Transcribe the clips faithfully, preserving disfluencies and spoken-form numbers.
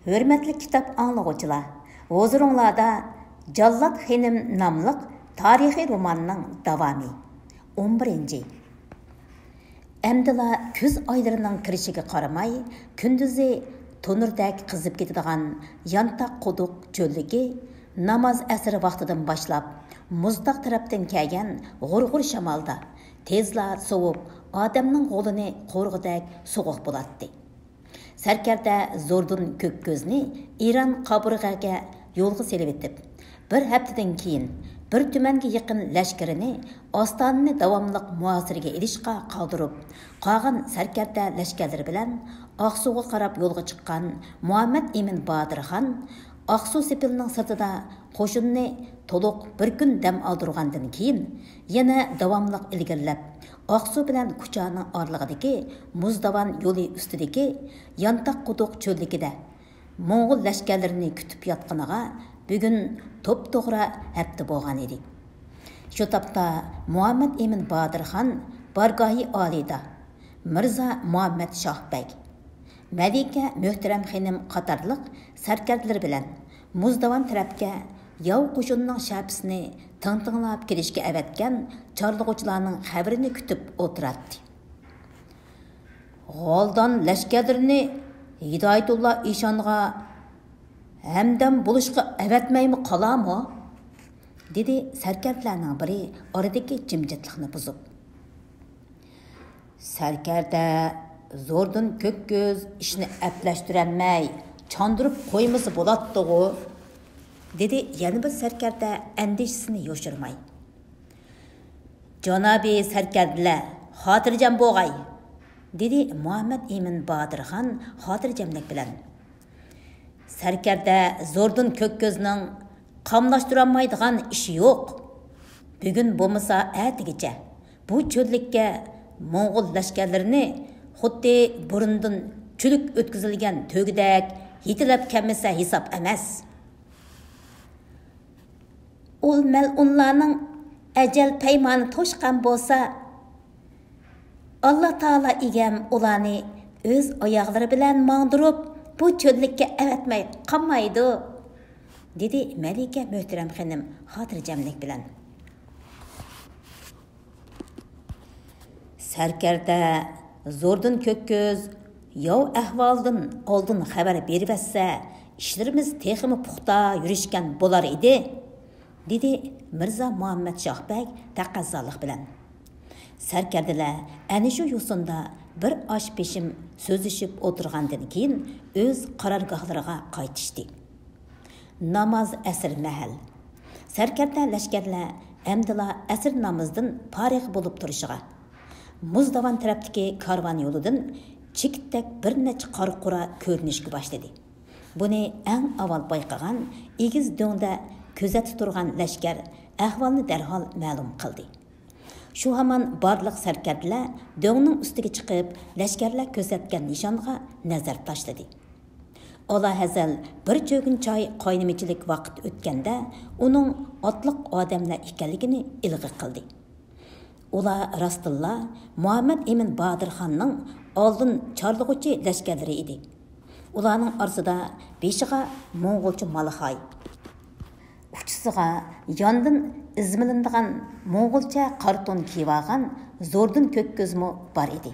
ھۆرمەتلىك كىتاب ئاڭلىغۇچىلار، ھۇزۇرۇڭلاردا جاللات خېنىم ناملىق تارىخىي روماننىڭ داۋامى. ئون بىرىنچى. ئەمدىلا كۈز ئايلىرىنىڭ كىرىشىگە قارىماي، كۈندۈزى تونۇردەك قىزىپ كېتىدىغان يانتاق قۇدۇق چۆللۈكى ناماز ئەسىر ۋاقتىدىن باشلاپ مۇزتاغ تەرەپتىن كەلگەن غۇر-غۇر شامالدا تېزلا سوۋۇپ، ئادەمنىڭ غولىنى قورۇغۇدەك سوغۇق بولاتتى. سەركەردە زوردۇن كۆككۆزنى ئىران قابۇرغەگە يولغا سېلىۋېتىپ، بىر ھەپتىدىن كېيىن بىر تۈمەنگە يېقىن لەشكىرىنى ئاستانىنى داۋاملىق مۇھاسىرىگە ئېلىشقا قالدۇرۇپ، قالغان سەركەردە لەشكەرلىرى بىلەن ئاقسۇغا قاراپ يولغا چىققان مۇھەممەد ئىمىن باتۇر خان ئاقسۇ سېپىلىنىڭ سىرتىدا قوشۇننى تولۇق بىر كۈن دەم ئالدۇرغاندىن كېيىن، يەنە داۋاملىق ئىلگىرىلەپ، ئاقسۇ بىلەن كۇچانىڭ ئارىلىقىدىكى مۇزداۋان يولى ئۈستىدىكى يانتاق قۇدۇق چۆللۈكىدە موڭغۇل لەشكەرلىرىنى كۈتۈپ ياتقىنىغا بۈگۈن توپتوغرا ھەپتە بولغان ئىدى. شۇ تاپتا مۇھەممەد ئىمىن باتۇر خان بارگاھى ئالىيدا، مىرزا مۇھەممەد شاھ بەگ، مەلىكە مۆھتەرەم خېنىم قاتارلىق سەركەردىلىرى بىلەن مۇزداۋان تەرەپكە ياۋ قوشۇننىڭ شەپىسىنى تىڭتىڭلاپ كېلىشكە ئەۋەتكەن چارلىغۇچىلارنىڭ خەۋىرىنى كۈتۈپ ئولتۇراتتى. غالدان لەشكەرلىرىنى ھىدايەتۇللا ئىشانغا ھەمدەم بولۇشقا ئەۋەتمەيمۇ قالامۇ؟ دېدى سەركەردىلەرنىڭ بىرى ئارىدىكى جىمجىتلىقنى بۇزۇپ. سەركەردە زوردۇن كۆككۆز ئىشنى ئەپلەشتۈرەلمەي، چاندۇرۇپ قويمىسا بولاتتىغۇ؟ دېدى يەنە بىر سەركەردە ئەندىشىسىنى يوشۇرماي. جانابىي سەركەردىلەر، خاتىرجەم بوغاي، دېدى مۇھەممەد ئىمىن باتۇر خان خاتىرجەملىك بىلەن. سەركەردە زوردۇن كۆككۆزنىڭ قاملاشتۇرالمايدىغان ئىشى يوق. بۈگۈن بولمىسا ئەتىگىچە بۇ چۆللۈككە موڭغۇل لەشكەرلىرىنى خۇددى بۇرۇندىن چۆلۈك ئۆتكۈزۈلگەن تۆگىدەك يېتىلەپ كەلمىسە ھېساب ئەمەس. ئۇل مەلئۇنلارنىڭ ئەجەل پەيمانى توشقان بولسا، ئاللا تائالا ئىگەم ئۇلارنى ئۆز ئاياغلىرى بىلەن ماڭدۇرۇپ، بۇ چۆللۈككە ئەۋەتمەي قالمايدۇ، دېدى مەلىكە مۆھتەرەم خېنىم خاتىرجەملىك بىلەن. سەركەردە زوردۇن كۆككۆز ياۋ ئەھۋالىدىن ئالدىن خەۋەر بېرىۋەتسە، ئىشلىرىمىز تېخىمۇ پۇختا يۈرۈشكەن بولار ئىدى، دېدى مىرزا مۇھەممەد شاھ بەگ تەقەززالىق بىلەن. سەركەردىلەر ئەنە شۇ يوسۇندا بىر ئاش پېشىم سۆزلىشىپ ئولتۇرغاندىن كېيىن، ئۆز قارارگاھلىرىغا قايتىشتى. ناماز ئەسىر مەھەل. سەركەردە لەشكەرلەر ئەمدىلا ئەسىر نامىزىدىن پارىغ بولۇپ تۇرۇشىغا، مۇزداۋان تەرەپتىكى كارۋان يولىدىن چېكىتتەك بىر نەچچە قارا قۇرا كۆرۈنۈشكە باشلىدى. بۇنى ئەڭ ئاۋۋال بايقىغان ئېگىز دۆڭدە كۆزەتتە تۇرغان لەشكەر ئەھۋالنى دەرھال مەلۇم قىلدى. شۇ ھامان بارلىق سەركەردىلەر دۆڭنىڭ ئۈستىگە چىقىپ، لەشكەرلەر كۆرسەتكەن نىشانغا نەزەر تاشلىدى. ئالاھەزەل بىر چۆگۈن چاي قاينىمىچىلىك ۋاقىت ئۆتكەندە، ئۇنىڭ ئاتلىق ئادەملەر ئىكەنلىكىنى ئىلغا قىلدى. ئۇلار راستتىنلا مۇھەممەد ئىمىن باتۇر خاننىڭ ئالدىن چارلىغۇچى لەشكەرلىرى ئىدى. ئۇلارنىڭ ئارىسىدا بېشىغا موڭغۇلچە مالىخاي، ئۇچىسىغا ياندىن ئىزمىلىنىدىغان موڭغۇلچە قارا تون كىيىۋالغان زوردۇن كۆككۆزمۇ بار ئىدى.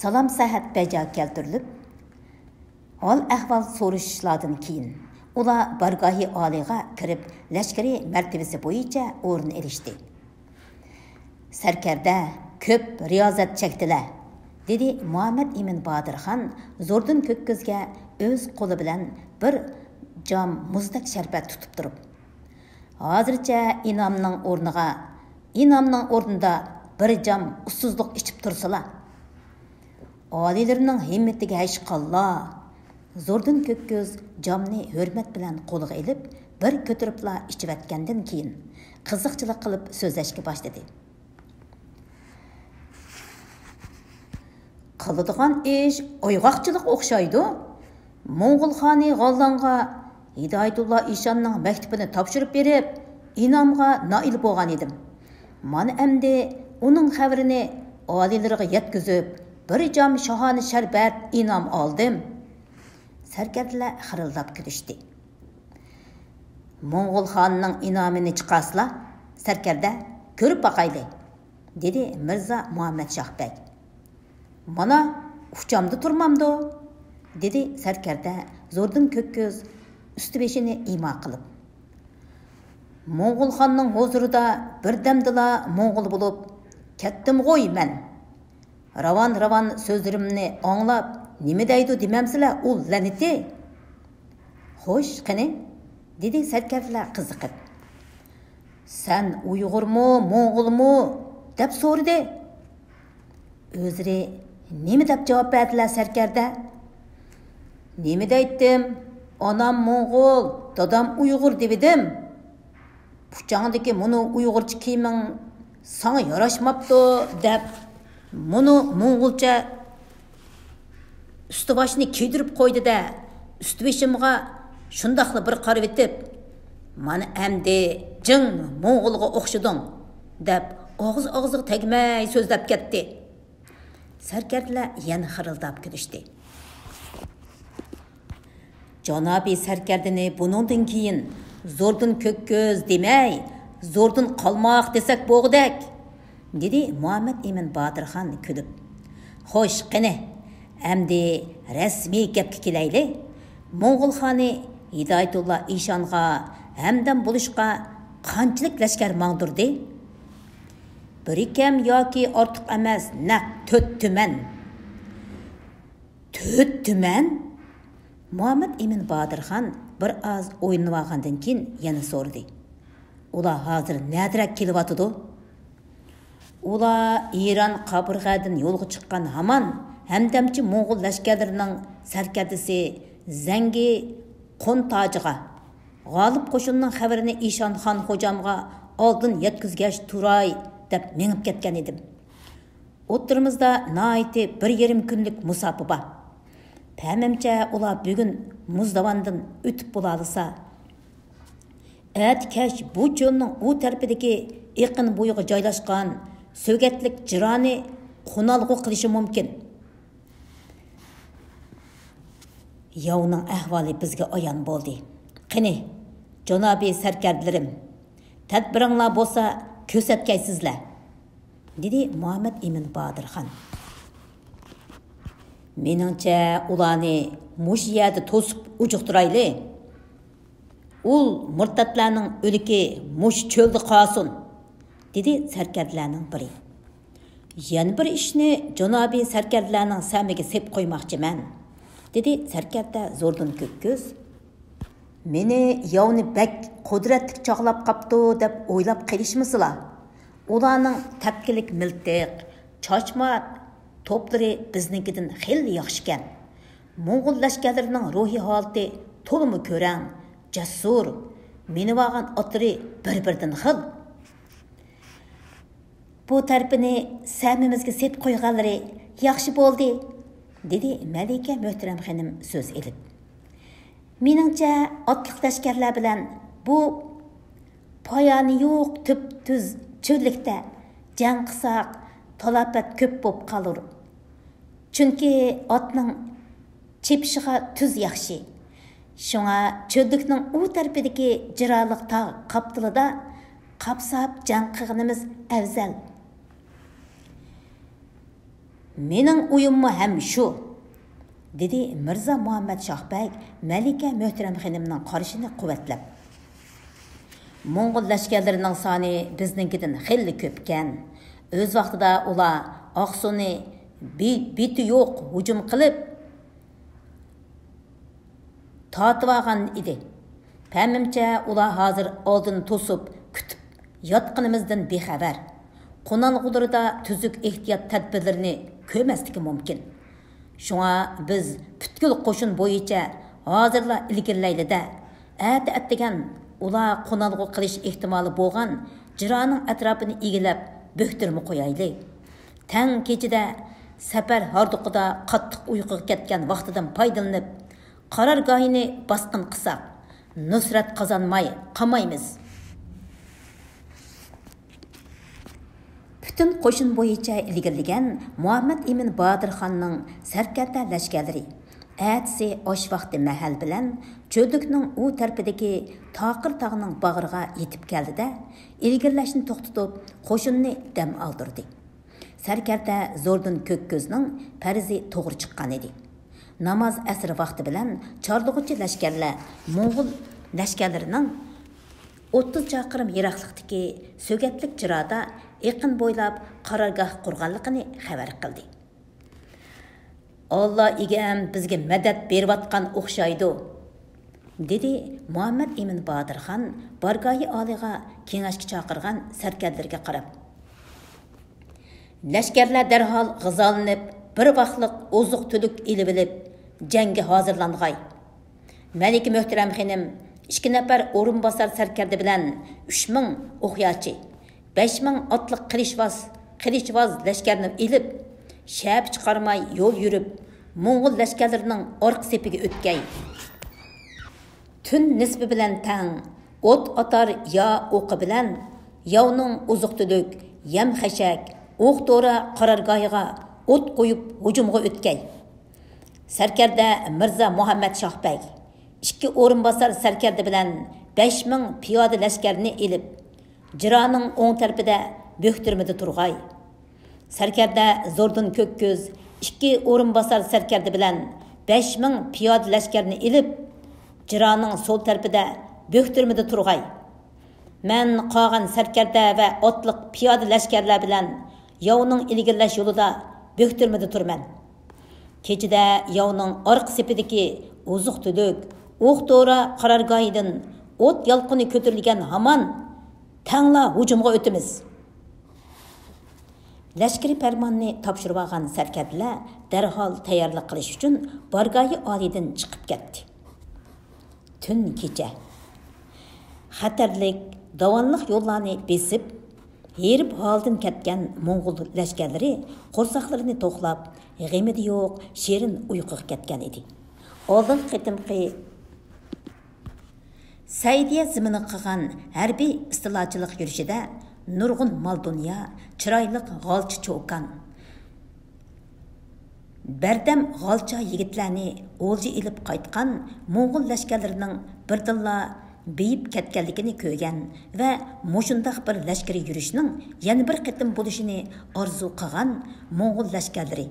سالام سەھەت بەجا كەلتۈرۈلۈپ، ھال ئەھۋال سورىشىشلاردىن كېيىن، ئۇلار بارگاھى ئالىيغا كىرىپ، لەشكىرىي مەرتىۋىسى بويىچە ئورۇن ئېلىشتى. سەركەردە، كۆپ رىيازەت چەكتىلە، دېدى مۇھەممەد ئىمىن باتۇر خان زوردۇن كۆككۆزگە ئۆز قولى بىلەن بىر جام مۇزدەك شەربەت تۇتۇپ تۇرۇپ. ھازىرچە ئىنامنىڭ ئورنىغا، ئىنامنىڭ ئورنىدا بىر جام ئۇسسۇزلۇق ئىچىپ تۇرسىلا. ئالىيلىرىنىڭ ھىممىتىگە ھەشقاللا! زوردۇن كۆككۆز جامنى ھۆرمەت بىلەن قولىغا ئېلىپ، بىر كۆتۈرۈپلا ئىچىۋەتكەندىن كېيىن، قىزىقچىلىق قىلىپ سۆزلەشكە باشلىدى. قىلىدىغان ئىش ئويغاقچىلىق ئوخشايدۇ. موڭغۇل خانى غاللانغا ھىدايەتۇللا ئىشاننىڭ مەكتۇپىنى تاپشۇرۇپ بېرىپ، ئىنامغا نائىل بولغان ئىدىم. مانا ئەمدى ئۇنىڭ خەۋىرىنى ئالىيلىرىغا يەتكۈزۈپ، بىر جام شاھانە شەربەت ئىنام ئالدىم. سەركەردىلەر خىرىلداپ كۈلۈشتى. موڭغۇل خانىنىڭ ئىنئامىنى چىقارسىلا، سەركەردە، كۆرۈپ باقايلى، دېدى مىرزا مۇھەممەد شاھ بەگ. مانا، ئۇچامدا تۇرمامدۇ؟ دېدى سەركەردە زوردۇن كۆك كۆز ئۈستى بېشىنى ئىما قىلىپ. موڭغۇل خاننىڭ ھۇزۇرىدا بىردەمدىلا موڭغۇل بولۇپ كەتتىمغۇي مەن. راۋان-راۋان سۆزلىرىمنى ئاڭلاپ، نېمە دەيدۇ دېمەمسىلە ئۇ لەنىتى؟ خوش، قېنى؟ دېدى سەركەردىلەر قىزىقىپ. سەن ئۇيغۇرمۇ، موڭغۇلمۇ؟ دەپ سورىدى. ئۆزلىرى نېمە دەپ جاۋاب بەردىلە سەركەردە؟ نېمە دەيتتىم؟ ئانام موڭغۇل، دادام ئۇيغۇر دېۋىدىم. پۇچاڭدىكى مۇنۇ ئۇيغۇرچە كىيىمىڭ ساڭا ياراشماپتۇ، دەپ، مۇنۇ موڭغۇلچە ئۈستىۋاشنى كىيدۈرۈپ قويدى-دە، ئۈستىۋېشىمغا شۇنداقلا بىر قارىۋېتىپ، مانا ئەمدى جىڭ موڭغۇلغا ئوخشىدىڭ، دەپ، ئاغزى ئاغزىغا تەگمەي سۆزلەپ كەتتى. سەركەردىلەر يەنە خىرىلداپ كۈلۈشتى. جانابىي سەركەردىنى بۇنىڭدىن كېيىن زوردۇن كۆك كۆز دېمەي، زوردۇن قالماق دېسەك بوغۇدەك، دېدى مۇھەممەد ئىمىن باتۇرخان كۈلۈپ. خوش، قېنى، ئەمدى رەسمىي گەپكە كېلەيلى. موڭغۇل خانى ھىدايەتۇللا ئىشانغا ھەمدەم بولۇشقا قانچىلىك لەشكەر ماڭدۇردى؟ بىركەم ياكى ئارتۇق ئەمەس، نەق تۆت تۈمەن. تۆت تۈمەن؟ مۇھەممەد ئىمىن باتۇرخان بىر ئاز ئويلىنىۋالغاندىن كېيىن يەنە سورىدى. ئۇلار ھازىر نەدىرەك كېلىۋاتىدۇ؟ ئۇلار ئىران قابۇرغەدىن يولغا چىققان ھامان ھەمدەمچى موڭغۇل لەشكەرلىرىنىڭ سەركەردىسى زەڭگى قۇنتاجىغا، غالىب قوشۇننىڭ خەۋىرىنى ئىشان خان خوجامغا ئالدىن يەتكۈزگەچ تۇراي دەپ مېڭىپ كەتكەن ئىدىم. ئوتتۇرىمىزدا ناھايىتى بىر يېرىم كۈنلۈك مۇساپە بار. پەمىمچە، ئۇلار بۈگۈن مۇزداۋاندىن ئۆتۈپ بولالىسا، ئەتە كەچ بۇ چۆلنىڭ ئۇ تەرىپىدىكى ئېقىن بويىغا جايلاشقان سۆگەتلىك جىرانى قونالغۇ قىلىشى مۇمكىن. ياۋنىڭ ئەھۋالى بىزگە ئايان بولدى. قېنى، جانابىي سەركەردىلىرىم، تەدبىرىڭلار بولسا كۆرسەتكەيسىزلەر، دېدى مۇھەممەد ئىمىن باتۇرخان. مېنىڭچە، ئۇلارنى مۇشۇ يەردە توسۇپ ئۇجۇقتۇرايلى. ئۇل مۇرتەتلەرنىڭ ئۆلۈكى مۇشۇ چۆلدە قالسۇن، دېدى سەركەردىلەرنىڭ بىرى. يەنە بىر ئىشنى جانابىي سەركەردىلەرنىڭ سەمىگە سېلىپ قويماقچىمەن، دېدى سەركەردە زوردۇن كۆك كۆز. مېنى ياۋنى بەك قۇدرەتلىك چاغلاپ قاپتۇ دەپ ئويلاپ قېلىشمىسىلا. ئۇلارنىڭ تەپكىلىك مىلتىق، چاچما توپلىرى بىزنىڭكىدىن خېلى ياخشىكەن. موڭغۇل لەشكەرلىرىنىڭ روھىي ھالىتى تولىمۇ كۆرەڭ، جەسۇر، مىنىۋالغان ئاتلىرى بىر-بىرىدىن خىل. بۇ تەرىپىنى سەمىمىزگە سېلىپ قويغانلىرى ياخشى بولدى، دېدى مەلىكە مۆھتەرەم خېنىم سۆز ئېلىپ. مېنىڭچە، ئاتلىق لەشكەرلەر بىلەن بۇ پايانى يوق تۈپتۈز چۆللۈكتە جەڭ قىلساق، تالاپەت كۆپ بولۇپ قالۇر. چۈنكى ئاتنىڭ چېپىشىغا تۈز ياخشى. شۇڭا چۆللۈكنىڭ ئۇ تەرىپىدىكى جىرالىق تاغ قاپتىلىدا قاپساپ جەڭ قىلغىنىمىز ئەۋزەل. مېنىڭ ئويۇممۇ ھەم شۇ، دېدى مىرزا مۇھەممەد شاھ بەگ مەلىكە مۆھتەرەم خېنىمنىڭ قارىشىنى قۇۋۋەتلەپ. موڭغۇل لەشكەرلىرىنىڭ سانى بىزنىڭكىدىن خېلى كۆپكەن. ئۆز ۋاقتىدا ئۇلار ئاقسۇنى بى-، بېتى يوق ھۇجۇم قىلىپ، تارتىۋالغان ئىدى. پەمىمچە، ئۇلار ھازىر ئالدىنى توسۇپ، كۈتۈپ ياتقىنىمىزدىن بىخەۋەر. قونالغۇلىرىدا تۈزۈك ئېھتىيات تەدبىرلىرىنى كۆرمەسلىكى مۇمكىن. شۇڭا بىز پۈتكۈل قوشۇن بويىچە ھازىرلا ئىلگىرىلەيلى-دە، ئەتە ئەتىگەن ئۇلار قونالغۇ قىلىش ئېھتىمالى بولغان جىرانىڭ ئەتراپىنى ئىگىلەپ، بۆكتۈرمە قويايلى. تەڭ كېچىدە سەپەر ھاردۇقىدا قاتتىق ئۇيقۇغا كەتكەن ۋاقتىدىن پايدىلىنىپ، قارارگاھىنى باسقىن قىلساق، نۇسرەت قازانماي قالمايمىز. پۈتۈن قوشۇن بويىچە ئىلگىرىلىگەن مۇھەممەد ئىمىن باتۇرخاننىڭ سەركەردە لەشكەرلىرى ئەتىسى ئاش ۋاقتى مەھەل بىلەن چۆللۈكنىڭ ئۇ تەرىپىدىكى تاقىر تاغنىڭ باغرىغا يېتىپ كەلدى-دە، ئىلگىرىلەشنى توختىتىپ، قوشۇننى دەم ئالدۇردى. سەركەردە زوردۇن كۆككۆزنىڭ پەرىزى توغرا چىققان ئىدى. ناماز ئەسىر ۋاقتى بىلەن چارلىغۇچى لەشكەرلەر موڭغۇل لەشكەرلىرىنىڭ ئوتتۇز چاقىرىم يىراقلىقتىكى سۆگەتلىك جىرادا ئېقىن بويلاپ قارارگاھ قۇرغانلىقىنى خەۋەر قىلدى. «ئاللا ئىگەم بىزگە مەدەت بېرىۋاتقان ئوخشايدۇ»، دېدى مۇھەممەد ئىمىن بادىرخان بارگاھى ئالىيغا كېڭەشكە چاقىرغان سەركەردىلىرىگە قاراپ. «لەشكەرلەر دەرھال غىزالىنىپ، بىر ۋاقلىق ئوزۇق-تۈلۈك ئېلىۋېلىپ، جەڭگە ھازىرلانغاي. مەلىكە مۆھتەرەم خېنىم، ئىككى نەپەر ئورۇنباسار سەركەردە بىلەن ئۈچ مىڭ ئوقياچى، بەش مىڭ ئاتلىق قىلىچۋاز، قىلىچۋاز لەشكەرنى ئېلىپ، شەپە چىقارماي يول يۈرۈپ، موڭغۇل لەشكەرلىرىنىڭ ئارقا سېپىگە ئۆتكەي. تۈن نىسپى بىلەن تەڭ ئوت ئاتار يا ئوقى بىلەن ياۋنىڭ ئوزۇق-تۈلۈك، يەم-خەشەك، ئوق-دورا قارارگاھىغا ئوت قويۇپ ھۇجۇمغا ئۆتكەي. سەركەردە مىرزا مۇھەممەد شاھ بەگ، ئىككى ئورۇنباسار سەركەردە بىلەن بەش مىڭ پىيادە لەشكەرنى ئېلىپ، جىرانىڭ ئوڭ تەرىپىدە بۆكتۈرمىدە تۇرغاي. سەركەردە زوردۇن كۆككۆز ئىككى ئورۇنباسار سەركەردە بىلەن بەش مىڭ پىيادە لەشكەرنى ئېلىپ، جىرانىڭ سول تەرىپىدە بۆكتۈرمىدە تۇرغاي. مەن قالغان سەركەردە ۋە ئاتلىق پىيادە لەشكەرلەر بىلەن ياۋنىڭ ئىلگىرىلەش يولىدا بۆكتۈرمىدە تۇرىمەن. كېچىدە ياۋنىڭ ئارقا سېپىدىكى ئوزۇق-تۈلۈك، ئوق-دورا قارارگاھىدىن ئوت يالقۇنى كۆتۈرۈلگەن ھامان تەڭلا ھۇجۇمغا ئۆتىمىز.» لەشكىرىي پەرماننى تاپشۇرۇۋالغان سەركەردىلەر دەرھال تەييارلىق قىلىش ئۈچۈن بارگاھى ئالىيدىن چىقىپ كەتتى. تۈن كېچە. خەتەرلىك، داۋانلىق يوللارنى بېسىپ، ھېرىپ ھالىدىن كەتكەن موڭغۇل لەشكەرلىرى قورساقلىرىنى توقلاپ، غېمىدە يوق شېرىن ئۇيقۇغا كەتكەن ئىدى. ئالدىنقى قېتىمقى سەئىدىيە زېمىنىغا قىلغان ھەربىي ئىستىلاچىلىق يۈرۈشىدە نۇرغۇن مال-دۇنيا، چىرايلىق غالچا-چوكان، بەردەم غالچا يىگىتلەرنى ئولجا ئېلىپ قايتقان موڭغۇل لەشكەرلىرىنىڭ بىردىنلا بېيىپ كەتكەنلىكىنى كۆرگەن ۋە مۇشۇنداق بىر لەشكىرىي يۈرۈشنىڭ يەنە بىر قېتىم بولۇشىنى ئارزۇ قىلغان موڭغۇل لەشكەرلىرى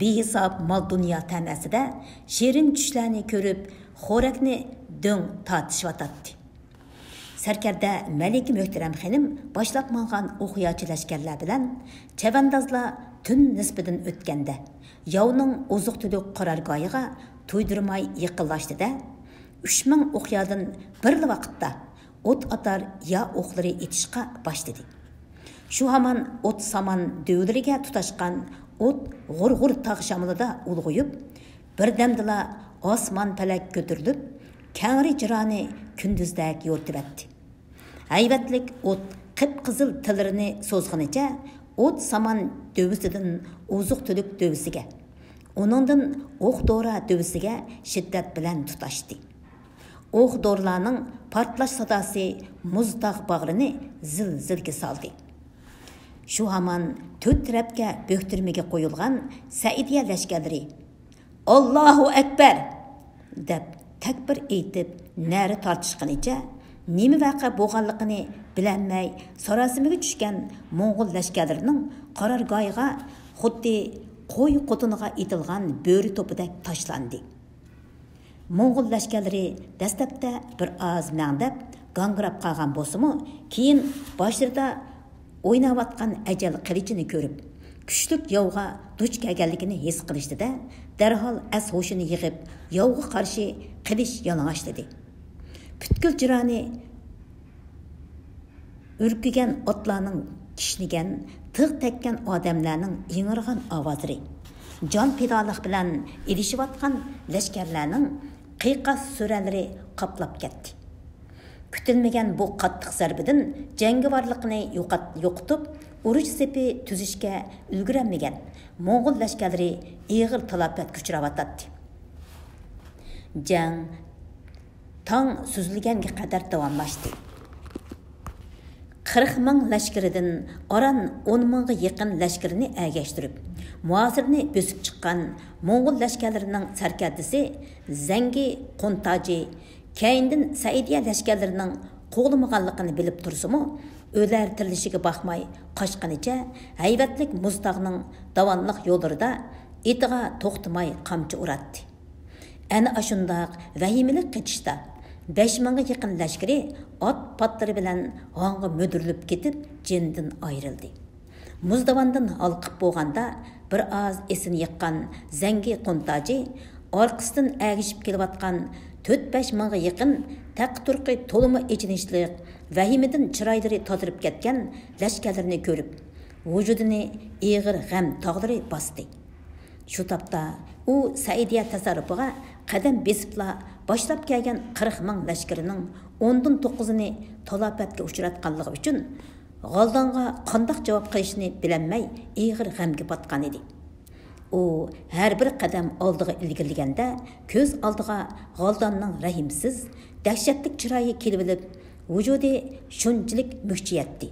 بىھېساب مال-دۇنيا تەمەسىدە شېرىن چۈشلەرنى كۆرۈپ، خورەكنى دۆڭ تارتىشىۋاتاتتى. سەركەردە مەلىكە مۆھتەرەم خېنىم باشلاپ ماڭغان ئوقياچى لەشكەرلەر بىلەن چەۋەندازلار تۈن نىسپىدىن ئۆتكەندە، ياۋنىڭ ئوزۇق-تۈلۈك قارارگاھىغا تۇيدۇرماي يېقىنلاشتى-دە، ئۈچ مىڭ ئوقيادىن بىرلا ۋاقىتتا ئوت ئاتار يا ئوقلىرى ئېتىشقا باشلىدى. شۇ ھامان ئوت سامان دۆۋىلىرىگە تۇتاشقان ئوت غۇر-غۇر تاغ شامىلىدا ئۇلغىيىپ، بىردەمدىلا ئاسمان پەلەك كۆتۈرۈلۈپ، كەڭرى جىرانى كۈندۈزدەك يورۇتۇۋەتتى. ھەيۋەتلىك ئوت قىپقىزىل تىللىرىنى سوزغىنىچە ئوت سامان دۆۋىسىدىن ئوزۇق-تۈلۈك دۆۋىسىگە، ئۇنىڭدىن ئوق-دورا دۆۋىسىگە شىددەت بىلەن تۇتاشتى. ئوق-دورىلارنىڭ پارتلاش ساداسى مۇزتاغ باغرىنى زىل-زىلگە سالدى. شۇ ھامان تۆت تەرەپكە بۆكتۈرمىگە قويۇلغان سەئىدىيە لەشكەرلىرى «ئاللاھۇ ئەكبەر!» دەپ تەكبىر ئېيتىپ، نەرە تارتىشقىنىچە، نېمە ۋەقە بولغانلىقىنى بىلەلمەي، ساراسىمىگە چۈشكەن موڭغۇل لەشكەرلىرىنىڭ قارارگاھىغا خۇددى قوي قوتۇنىغا ئېتىلغان بۆرە توپىدەك تاشلاندى. موڭغۇل لەشكەرلىرى دەسلەپتە بىر ئاز مەڭدەپ، گاڭگىراپ قالغان بولسىمۇ، كېيىن باشلىرىدا ئويناۋاتقان ئەجەل قىلىچىنى كۆرۈپ، كۈچلۈك ياۋغا دۇچ كەلگەنلىكىنى ھېس قىلىشتى-دە، دەرھال ئەس-ھوشىنى يىغىپ، ياۋغا قارشى قىلىچ يالىڭاچلىدى. پۈتكۈل جىرانى ئۈركۈگەن ئاتلارنىڭ كىشنىگەن، تىغ تەگكەن ئادەملەرنىڭ يىڭىرغان ئاۋازلىرى، جان پىدالىق بىلەن ئېلىشىۋاتقان لەشكەرلەرنىڭ قىيقاس سۈرەنلىرى قاپلاپ كەتتى. كۈتۈلمىگەن بۇ قاتتىق زەربىدىن جەڭگىۋارلىقىنى يوقات-، يوقىتىپ، ئۇرۇش سېپى تۈزۈشكە ئۈلگۈرەلمىگەن موڭغۇل لەشكەرلىرى ئېغىر تالاپەتكە ئۇچراۋاتاتتى. جەڭ تاڭ سۈزۈلگەنگە قەدەر داۋاملاشتى. قىرىق مىڭ لەشكىرىدىن ئاران ئون مىڭغا يېقىن لەشكىرىنى ئەگەشتۈرۈپ، مۇھاسىرىنى بۆسۈپ چىققان موڭغۇل لەشكەرلىرىنىڭ سەركەردىسى زەڭگى قۇنتاجى كەينىدىن سەئىدىيە لەشكەرلىرىنىڭ قوغلىمىغانلىقىنى بىلىپ تۇرسىمۇ، ئۆلەر تىرىلىشىگە باقماي قاچقىنىچە ھەيۋەتلىك مۇزتاغنىڭ داۋانلىق يوللىرىدا ئېتىغا توختىماي قامچا ئۇراتتى. ئەنە ئاشۇنداق ۋەھىمىلىك قېچىشتا بەش مىڭغا يېقىن لەشكىرى ئات پاتلىرى بىلەن ھاڭغا مۈدۈرۈلۈپ كېتىپ جېنىدىن ئايرىلدى. مۇزداۋاندىن ھالقىپ بولغاندا، بىر ئاز ئېسىنى يىغقان زەڭگى قۇنتاجى ئارقىسىدىن ئەگىشىپ كېلىۋاتقان تۆت-بەش مىڭغا يېقىن تەققە-تۇرقى تولىمۇ ئېچىنىشلىق، ۋەھىمىدىن چىرايلىرى تاتىرىپ كەتكەن لەشكەرلىرىنى كۆرۈپ، ۋۇجۇدىنى ئېغىر غەم تاغلىرى باستى. شۇ تاپتا ئۇ سەئىدىيە تەسەررۇپىغا قەدەم بېسىپلا، باشلاپ كەلگەن قىرىق مىڭ لەشكىرىنىڭ ئوندىن توققۇزىنى تالاپەتكە ئۇچراتقانلىقى ئۈچۈن، غالدانغا قانداق جاۋاب قىلىشنى بىلەلمەي، ئېغىر غەمگە پاتقانىدى. ئۇ ھەر بىر قەدەم ئالدىغا ئىلگىرىلىگەندە، كۆز ئالدىغا غالداننىڭ رەھىمسىز، دەھشەتلىك چىرايى كېلىۋېلىپ، ۋۇجۇدى شۇنچىلىك مۈكچىيەتتى.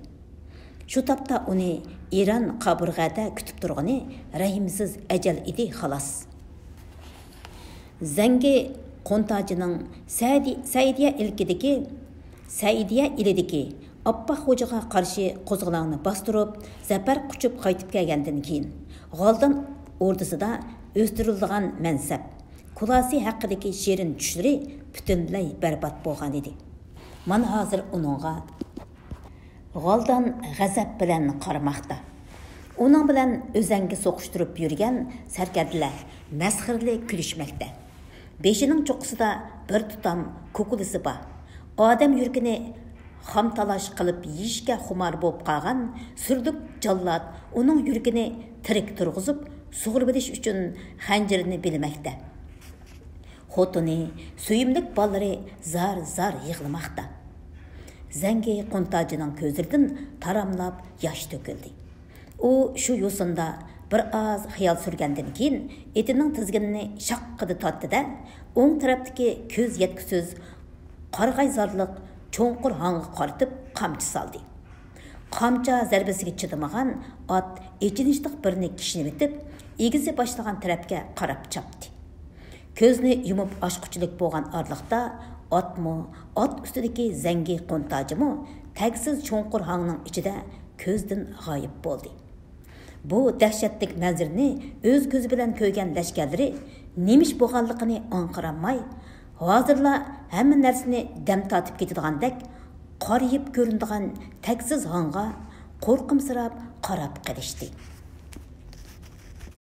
شۇ تاپتا ئۇنى ئېرەن قابۇرغەدە كۈتۈپ تۇرغىنى رەھىمسىز ئەجەل ئىدى، خالاس. زەڭگى قۇنتاجىنىڭ سەدى-، سەئىدىيە ئىلكىدىكى، سەئىدىيە ئىلىدىكى ئاپپاق خوجىغا قارشى قوزغىلاڭنى باستۇرۇپ، زەپەر قۇچۇپ قايتىپ كەلگەندىن كېيىن، غالدان ئوردىسىدا ئۆستۈرۈلىدىغان مەنسەپ، كۇلاسى ھەققىدىكى شېرىن چۈشلىرى پۈتۈنلەي بەربات بولغانىدى. مانا ھازىر ئۇنىڭغا غالدان غەزەپ بىلەن قارىماقتا. ئۇنىڭ بىلەن ئۆزەڭگە سوقۇشتۇرۇپ يۈرگەن سەركەردىلەر مەسخىرىلىك كۈلۈشمەكتە. بېشىنىڭ چوققىسىدا بىر تۇتام كۇكۇلىسى بار. ئادەم يۈرىكىنى خامتالاش قىلىپ يېيىشكە خۇمار بولۇپ قالغان سۈرلۈك جاللات ئۇنىڭ يۈرىكىنى تىرىك تۇرغۇزۇپ سۇغۇرۇۋېلىش ئۈچۈن خەنجىرىنى بىلىمەكتە. خوتۇنى، سۆيۈملۈك بالىلىرى زار-زار يىغلىماقتا. زەڭگى قۇنتاجىنىڭ كۆزلىرىدىن تاراملاپ ياش تۆكۈلدى. ئۇ شۇ يوسۇندا بىر ئاز خىيال سۈرگەندىن كېيىن، ئېتىنىڭ تىزگىنىنى شاققىدە تارتتى-دە، ئوڭ تەرەپتىكى كۆز يەتكۈسىز، قارىغايزارلىق چوڭقۇر ھاڭغا قارىتىپ قامچا سالدى. قامچا زەربىسىگە چىدىمىغان ئات ئېچىنىشلىق بىرنى كىشنىۋېتىپ، ئېگىزى باشلىغان تەرەپكە قاراپ چاپتى. كۆزنى يۇمۇپ ئاچقۇچىلىك بولغان ئارىلىقتا، ئاتمۇ، ئات ئۈستىدىكى زەڭگى قۇنتاجىمۇ تەگسىز چوڭقۇر ھاڭنىڭ ئىچىدە كۆزدىن غايىب بولدى. بۇ دەھشەتلىك مەنزىرىنى ئۆز كۆزى بىلەن كۆرگەن لەشكەرلىرى نېمە ئىش بولغانلىقىنى ئاڭقىرالماي، ھازىرلا ھەممە نەرسىنى دەم تارتىپ كېتىدىغاندەك، قارىيىپ كۆرۈنىدىغان تەگسىز ھاڭغا قورقۇمسىراپ قاراپ قېلىشتى.